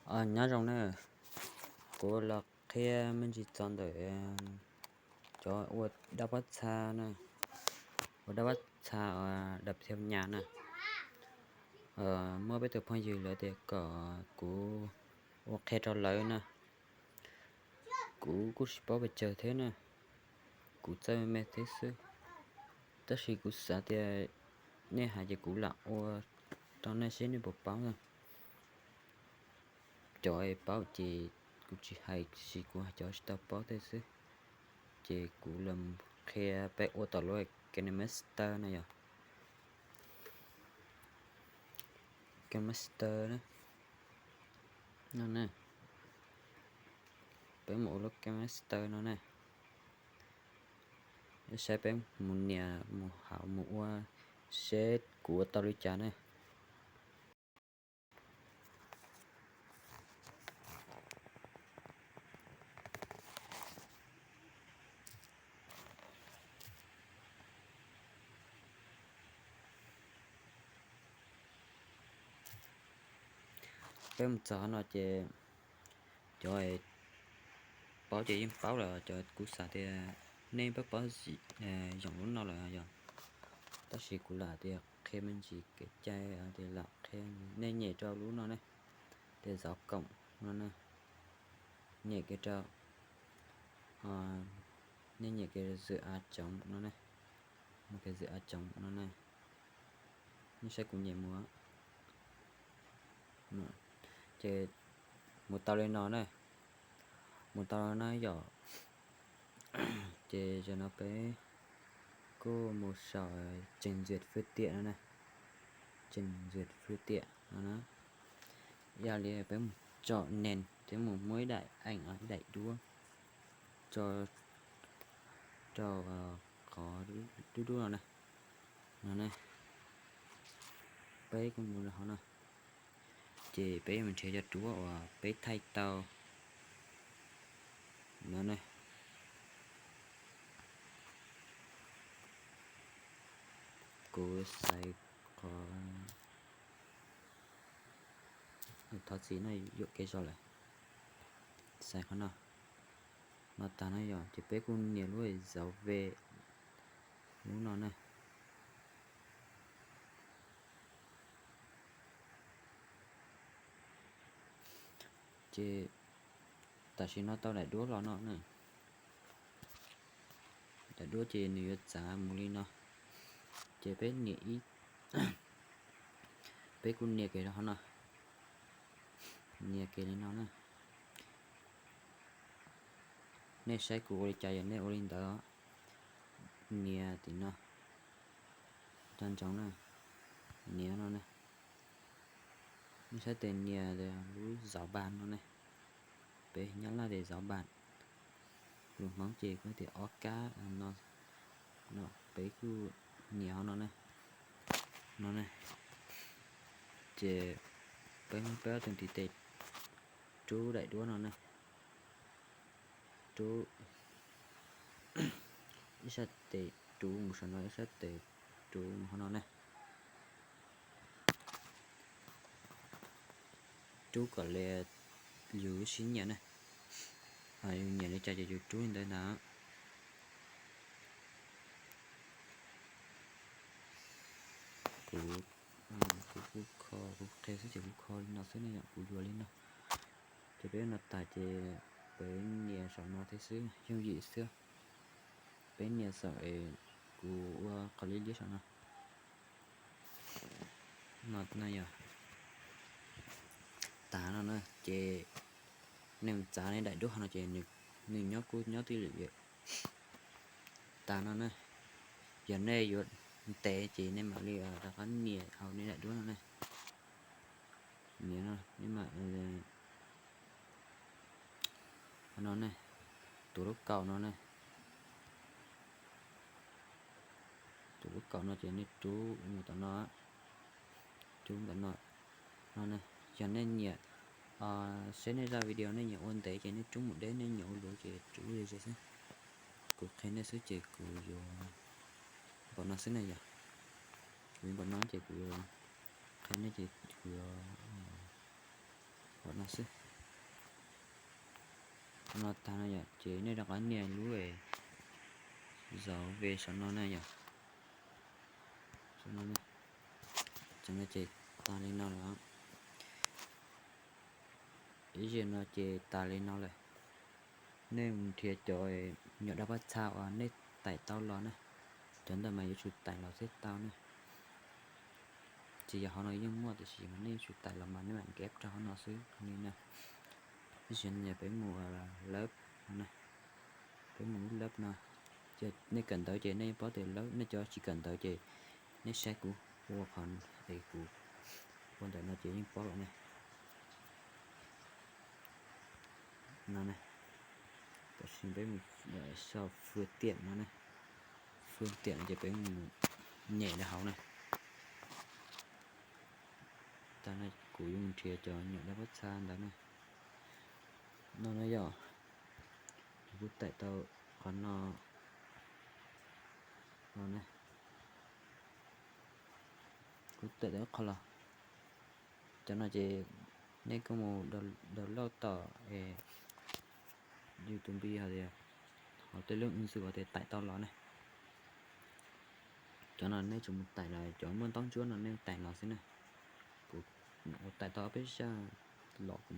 Nyob zoo na, kuv los qhia me ntsis txog ntawm cov ua dab pob txha na, ua dab pob txha dab thiab nyas na. Muaj peb tus phooj ywg lawv tias kom kuv ua qhia rau lawv na. Kuv kuj tsis paub pes tsawg thiab na, kuv txawj me me thiab xwb. Tab sis kuv xav tias nej hais ces kuv lam ua rau nej seb nej puas paub na. Cov paub ces kuv tsis hais, sis kuv hais cov tsis tau paub tej xwb. Ces kuv los qhia peb ua tau lub KineMaster no yog KineMaster na. No ne, peb mus ua lub KineMaster no ne. Saib peb mus nias mus hauv mus ua seb kuv ua tau li cas ne. Peb mus txog no ces cov paub ces yeej paub lawm, cov kuv xav tias nej paub paub yoom lub no lawm yog, tab sis kuv lam tias qhia me ntsis kev cai tias lam qhia. Nej nyem rau lub no ne, tias zov koom no ne, nyem kev rau, nej nyem kev zwm av tsoov no ne, mus kev zwm av tsoov no ne, nej saib kuv nyem mus. Ces mus tau li no na, mus tau no na yom. Ces zaum no peb kuj mus saum trình duyệt phương tiện no na, trình duyệt phương tiện no na. Yog li peb mus tsom neg thiab mus muab ib daim eem ib daim duab rau qhov dub dub no na, no ne. Peb kuj mus rau hauv no, ces peb mus nrhiav cov duab uas peb thaij tau no ne. Kuv xaiv qhov, thov txim no yuam kev zog lawm. Xaiv qhov no, no tag no yom, ces peb kuj nias lub zauv ve lub no na. Ces tam sim no tau daim duab los no na. Daim duab ces nws yuav txav mus li no. Ces peb nias ib, peb kuj nias kev rau hauv no, nias kev li no na. Nej saib kuv ua li cas yog nej ua li ntawd. Nias tim no, nco ntsoov na, nias no ne. Nej saib tes nias lub zov npas no ne, peb Nyab Laj tias zov npas, lus Hmoob ces kuj tias ob kab no. Peb kuj nias hauv no ne, no ne. Ces peb muab peb ob tug ntiv tes rub daim duab no ne, rub ib sab tes rub mus saum no, ib sab tes rub mus hauv no ne. Rub kom li yus sib nyiam ne, yus nyiam li cas ces yus rub li ntawd ntag. Kuv, kuv kuj kho, kuv qhia xwb ces kuv kho li no xwb ne yom, kuv yuav li no. Ces peb no tas ces peb nias saum no thiab xwb, yooj yim xwb. Peb nias saum es kuv ua qhov liab liab saum no. No yog tas no na, ces nej mus txav nej daim duab hauv no ces nws nyob kuj nyob twj ywm. Tas no na, yog nej yuav ntev ces nej mam li rov qab nias hauv nej daim duab no ne. Nias no nej mam no ne, tus lub kaum no ne. Tus lub kaum no ces nej rub mus tom no, rub ntawm no, no ne. Yog nej nyiam saib nej zaj video nej nyiam ua ntev ces nej rub mus deb, nej nyiam ua luv ces rub ze ze xwb. Kuv qhia nej xwb ces kuv yuav npaum no xwb ne yom. Kuv yuav npaum no ces kuv yuav qhia nej ces kuv yuav Qhov no xwb. Qhov no tag no yom, ces nej rov qab nias lub zov ve saum no na yom. Ces tag li no lawm. Ib zaug no ces tas li no lawm. Nej mus nrhiav cov nyuam dab pab txha uas nej tais tau los na. Cov ntawd mas yuav tsum tais los thiaj tau na. Tsis yog hauv no yeej muaj tiam sis mas nej yuav tsum tais los mas nej mam nkeb rau hauv no xwb li na. Ib zaug no peb mus lawb no na. Peb mus lub lawb no. Nej kawm ntawv ces nej yeej paub tias lawb, nej cov tsis kawm ntawv ces nej saib kuv ua qhov es kuv ua ntawm no ces yeej paub lawm ne. No ne, tam sim peb mus sau fwj tiam no ne, fwj tiam no ces peb mus nyem rau hauv na. Tag no kuv yuav mus nrhiav cov nyuam dab pab txha ntawd na. No no yog, kuv kuj tais tau qhov no, no ne, kuv tais tau qhov los. Cov no ces nej kuj mus download tom YouTube npi hais tias, hauv tej lub ứng dụng hais tias tais tau los ne. Cov no nej tsuas mus tais los, cov muaj ntaub ntsuab no nej tais los xwb na. Kuv tais tau peb zaj los, kuv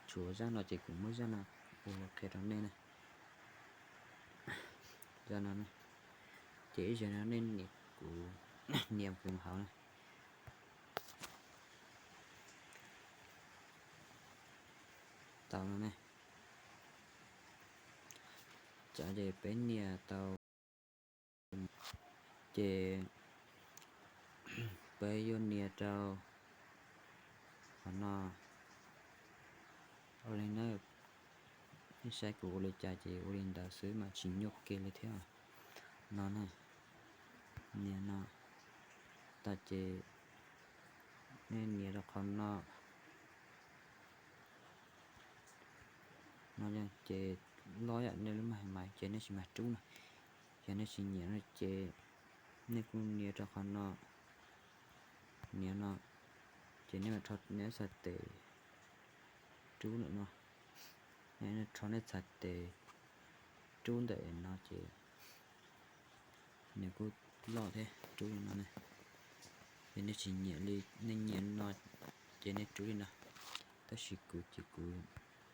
tshuav zaj no ces kuv muab zaj no ua qhia rau nej na. Zaj no, ces ib zaug no nej nias, kuv nias mus hauv na. Tau no ne. Ces peb nias tau, ces peb yuav nias rau qhov no. Ua li na, nej saib kuv ua li cas ces ua li ntawd xwb mas tsis nyuaj kiag li thiab. No ne, nias no tas ces nej nias rau qhov no. No ces loj yam nej lub maj mas ces nej tsis mag rub no. Yog nej tsis nyiam no ces nej kuj nias rau qhov no, nias no, ces nej mam rho nej txhais tes rub ntawm no. Rho nej txhais tes rub ntawm no ces nws kuj loj thiab, rub li no ne. Ces nej tsis nyiam li, nej nyiam no ces nej rub li no. Tab sis kuv ces kuv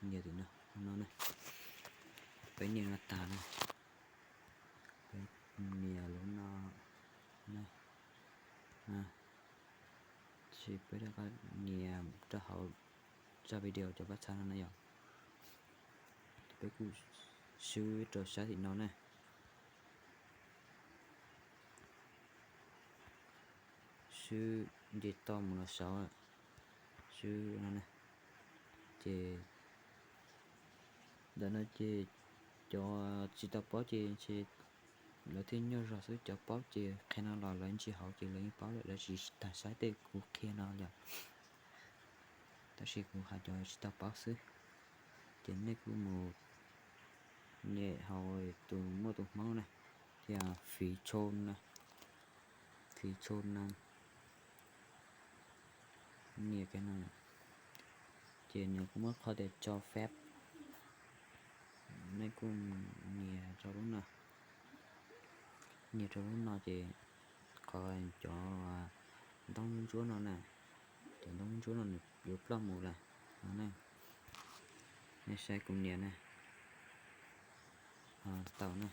nias tim no, no ne. Peb nias no tag na, peb nias lub no, no, no. Tab sis peb rov qab nias rau hauv zaj video cov pab txha no na yom. Peb kuj swb rau sab tim no ne. Swb nce toj mus los saud, swb no ne. Ces ntawm no ces cov tsis tau paub ces ntshe lawv thiaj nyuaj zog xwb, cov paub ces qhia no los lawv ntsia hauv ces lawv yeej paub lawm, lawv tsis tas saib tej kuv qhia no yom. Tab sis kuv hais cov tsis tau paub xwb. Ces nej kuj mus nyem hauv tus muaj tus Hmoob na, tias Fiv Channel na, Fiv Channel na. Nias kiag no, ces nws kuj muaj qhov tias cho phép, nej kuj nias rau lub no. Nias rau lub no ces qhov cov ntaub ntsuab no na, cov ntaub ntsuab no nws yuav ploj mus lawm no ne. Nej saib kuv nias na, tau na,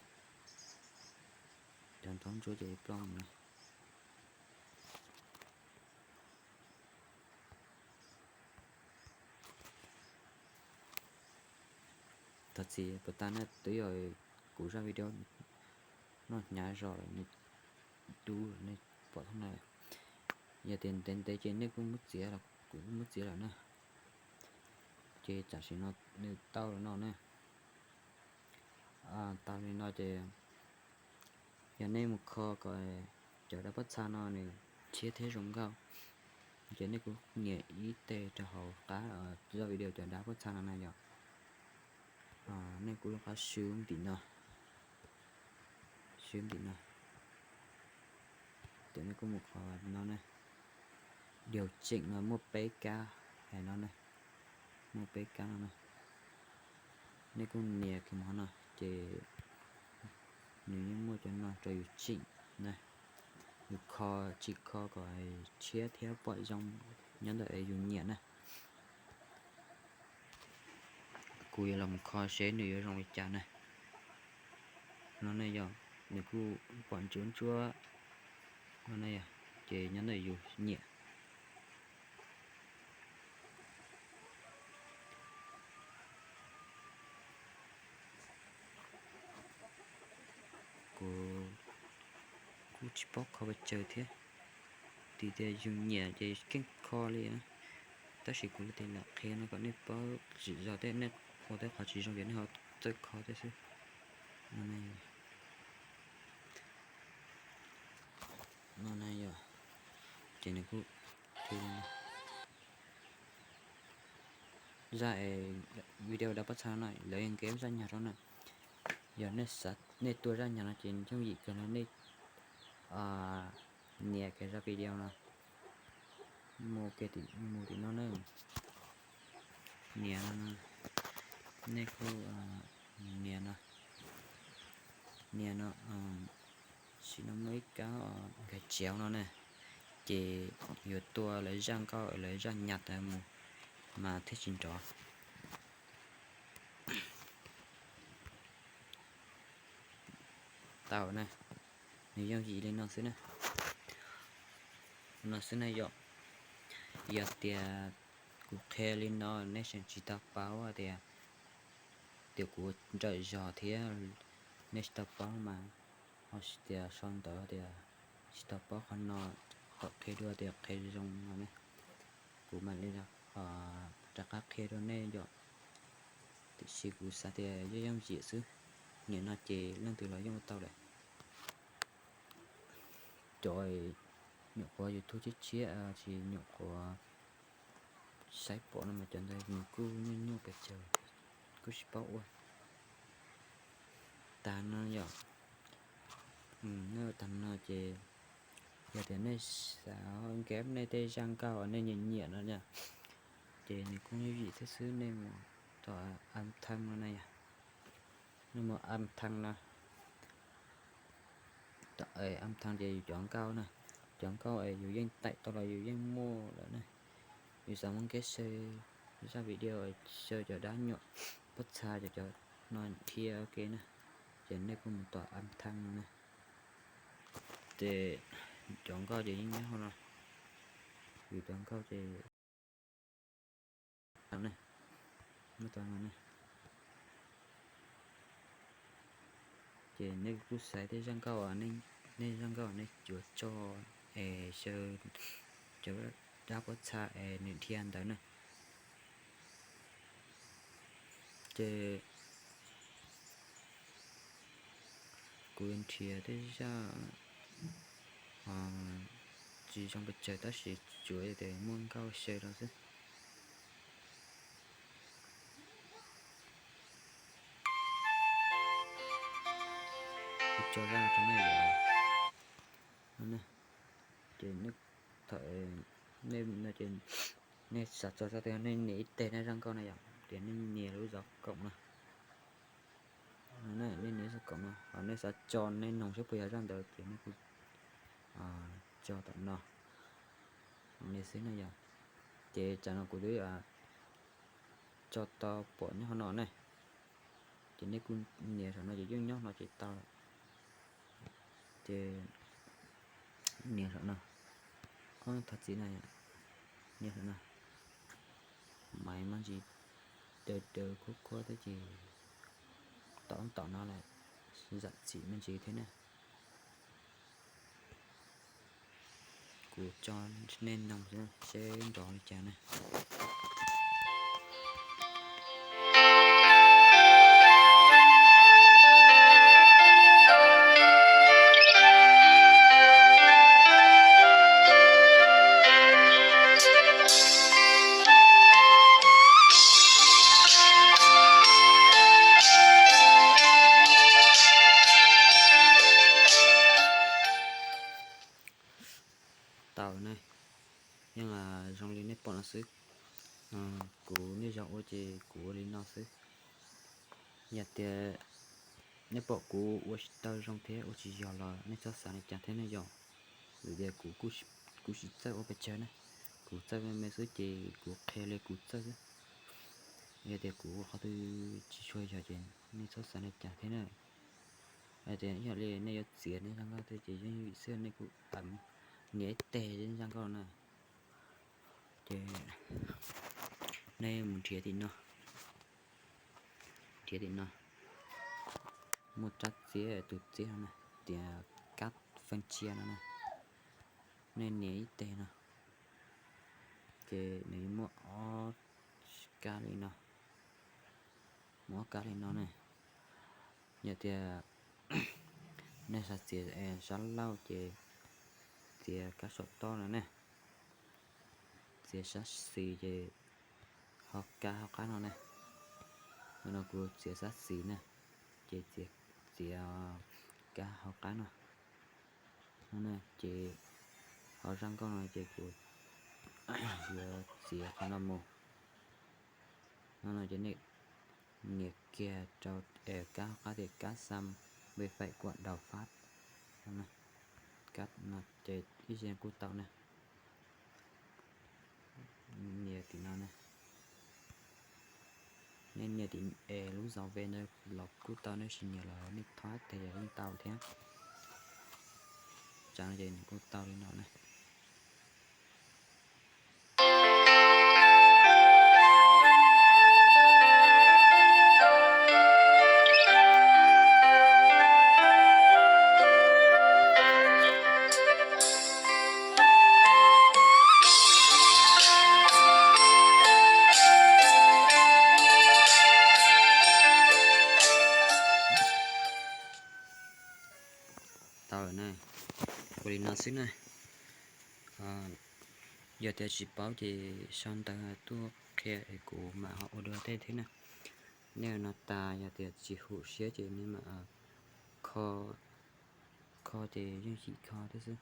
cov ntaub ntsuab ces yuav ploj mus na. Thov txim puas tas na, twb yog kuv zaj video noj hnyav zog lawm, nws dub, nej pom thooj na. Yog tias ntev ntev ces nej kuj muab txiav los kuv kuj muab txiav lawm na. Ces tam sim no nws tau lawm no na. Tau li no ces yog nej mus kho kom cov dab pab txha no nws tshiab thiab zoo nkauj, ces nej kuj nias ib teg rau hauv qab zaj video cov dab pab txha no na yom. Nej kuj rov qab swb tim no, swb tim no. Ces nej kuj mus qhov no na, điều chỉnh no muaj peb kab hais no na. Muaj peb kab no na. Nej kuj nias kiag mus no ces nws yeej muaj cov no rau yus tsim na. Yus kho, tsim kho kom tshiab thiab pom zoo nyob ntawm yus nyiam na. Kuv yuav los mus kho seb nws yuav zoo li cas na. No ne yog nws kuj pom ntsuab ntsuab no ne yog, ces nyob ntawm yus nyiam. Kuv kuj tsis paub kho pes tsawg thiab, tias yus nyiam ces keej kho li na. Tab sis kuv tias lam qhia no kom nej paub tsim zog tej, nej ua tej qhov tsis zoo ces nej ho txawj kho tej xwb. No ne yog, ces nws kuj zaj video dab pob txha no lawv yeej kev zaj nyag rau na. Yog nej tua zaj nyag no ces yooj yim kawg no nej nias kiag zaj video no mus tim no na. Nias no, nej kuj nias no, nias no, sim no muaj ib kab nkag tsiav no na, ces yuav tua lawv zaj nkauj lawv zaj nyag ntawd mus mas thiaj tsis nrov. Tau na, nws yooj yim li no xwb na. No xwb na yom. Yog tias kuv qhia li no nej tseem tsis tau paub tias, tias kuv nrawm zog thiab nej tsis tau paub mas ho tias sau ntawv tias tsis tau paub qhov no, kom qhia dua tias qhia zoo no ne. Kuv mam li rov qab qhia rau nej yom. Tiam sis kuv xav tias yooj yooj yim xwb, nim no ces leej twg los yeej ua tau lawm. Cov nyuam qhuav YouTube tshiab tshiab tsis nyuam qhuav saib pom no mas cov ntawd nws kuj nyuaj nyuaj pes tsawg, kuj tsis paub ua. Tag no yom, nej ua tag no ces yog tias nej xav nkeb nej tej zaj nkauj uas nej nyiam nyiam no na, ces nws kuj yooj yim thiab xwb, nej mus tom âm thanh no na yom. Nej mus âm thanh no, âm thanh ces yus cov nkauj na, cov nkauj es yus yeej taim tau los yus yeej muaj lawm na. Yus xav muab nkeb xyaw zaj video, xyaw cov dab nyuam pob txha, cov cov no dhia ua ke na, ces nej kuj mus tom âm thanh no na. Ces cov nkauj ces yeej nyob hauv no, yus cov nkauj ces muab tau no ne. Ces nej kuj xaiv tej zaj nkauj, nej zaj nkauj nej yuav tso es xyaw cov dab pob txha es nws dhia ntawd na. Ces kuv nrhiav tej zaj tsis zoo pes tsawg tab sis tsuav tias muaj nkauj xyaw rau xwb. Kuv tso zaj rau nej yom. Ces nej, thaum nej, nej xav tso zaj twg nej nias ib teg nej zaj nkauj na yom, ces nej nias lub zov koom no. Nej nias zaj koom no, ho nej xav tso nej noog seb puas yog zaj ntawd ces nej kuj tso tom no li xwb na yom. Ces tsam no kuv twb tso tau pom nyob hauv no ne, ces nej kuj nias saum no ces yeej nyob no ces tau lawm. Ces nias saum no, qhov thov txim no, nias saum no, maiv muaj ntsis daws daws khuab khuab thiab ces tom tom no lawm, zam txim me ntsis thiab na. Kuv tso nej noog seb nrov li cas na. Tau ne, yeej zoo li nej pom no xwb. Kuv niaj zaus ua ces kuv ua li no xwb. Yog tias nej pom kuv ua tsis tau zoo thiab ua tsis yog los nej txhob xav li cas thiab nej yom. Vim tias kuv, kuv tsis txawj ua pes tsawg na, kuv txawj me me xwb ces kuv qhia li kuv txawj xwb. Yog tias kuv ua qhov twg tsis tshua yog ces nej txhob xav li cas thiab na. Yog tias ib yam li nej yuav txiav nej zaj nkauj thiab ces yeej vim xwb nej kuj nias ib teg zaj nkauj na. Ces nej mus nrhiav tim no, nrhiav tim no, muaj rab txiab tus txiab no na, tias kab feej tsia no na, nej nias ib teg no, ces nws yuav muaj ob kab li no, muaj ob kab li no na. Yog tias nej xav txiav sab laug ces txiav kab saum toj no ne, txiav sab xis ces ho kab hauv qab no ne. Ntawm no kuv txiav sab xis na, ces txiav kab hauv qab no. Ces hauv zaj nkauj no ces kuv yuav txiav qhov no mus. No no ces nej nias kiag rau kab hauv qab tias kab xăm ve faim kuam daus fab. Kab no ces ib ze kuj tau na. Nias tim no na. Nej nias tim es lub zov ve ntawd los kuj tau, nej tsis nias los nej thob teg los yeej tau thiab. Tsam no ces nws kuj tau li no na. Tau lawm na, ua li no xwb na. Yog tias tsis paub ces sau ntawv tuaj qhia es kuv mam ho ua dua tej thiab na. Nej no tas yog tias tsis hum siab ces nej mam kho, kho ces yeej tsis kho thiab xwb.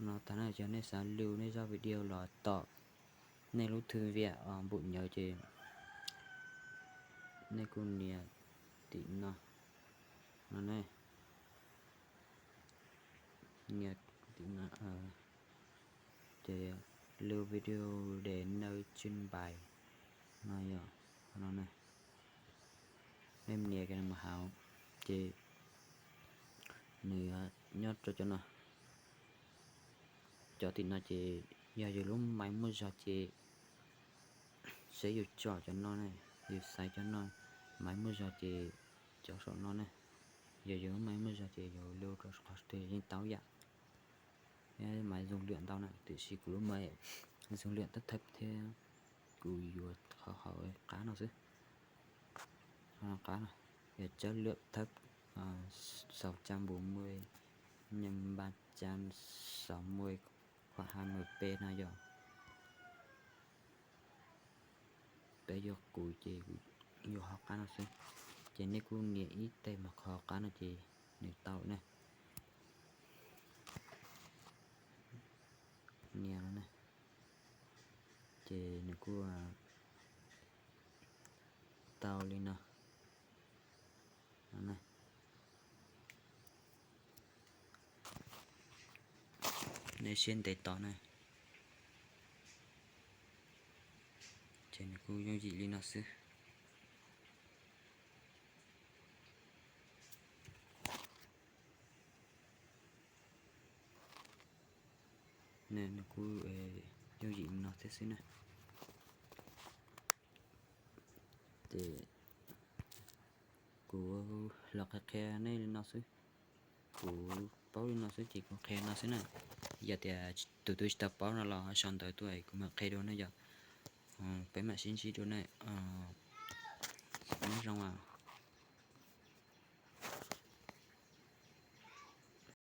No tas na, yog nej xav lub nej zaj video los tom nej lub thư viện npum nyawv ces nej kuj nias tim no, no ne, nias tim no, ces lưu video để nơi trưng bày no yom, no ne. Nej nias mus hauv ces nws nyob rau cov no. Cov tim no ces yog yus lub máy muaj zog ces seb yus tsom cov no ne, yus xaiv cov no, máy muaj zog ces cov saum no ne. Yog yus lub máy muaj zog ces yus lưu rau qhov twg yeej tau yam. Máy dùng lượn ntau na, tiam sis kuv lub máy dùng lượn thấp thấp thiab, kuv yuav qhov hauv qab no xwb. Qab no yog chất lượng thấp, sáu trăm bốn mươi nhân ba trăm sáu mươi, khoảng hai mươi p no yom. Peb yuav kuv ces yuav hauv qab no xwb. Ces nej kuj nias ib teg mus qhov qab no ces nws tau na. Nias no na, ces nws kuj tau li no. Nej siab ntev tos na. Ces nws kuj yooj yim li no xwb. Nws kuj yooj yim li no thiab xwb na. Ces kuv los qhia qhia nej li no xwb. Kuv paub li no xwb ces kuv qhia no xwb na. Yog tias tus twg tsis tau paub no los sau ntawv tuaj kuv mam qhia dua na yom. Peb mam sib ntsib dua na. Nyob zoo.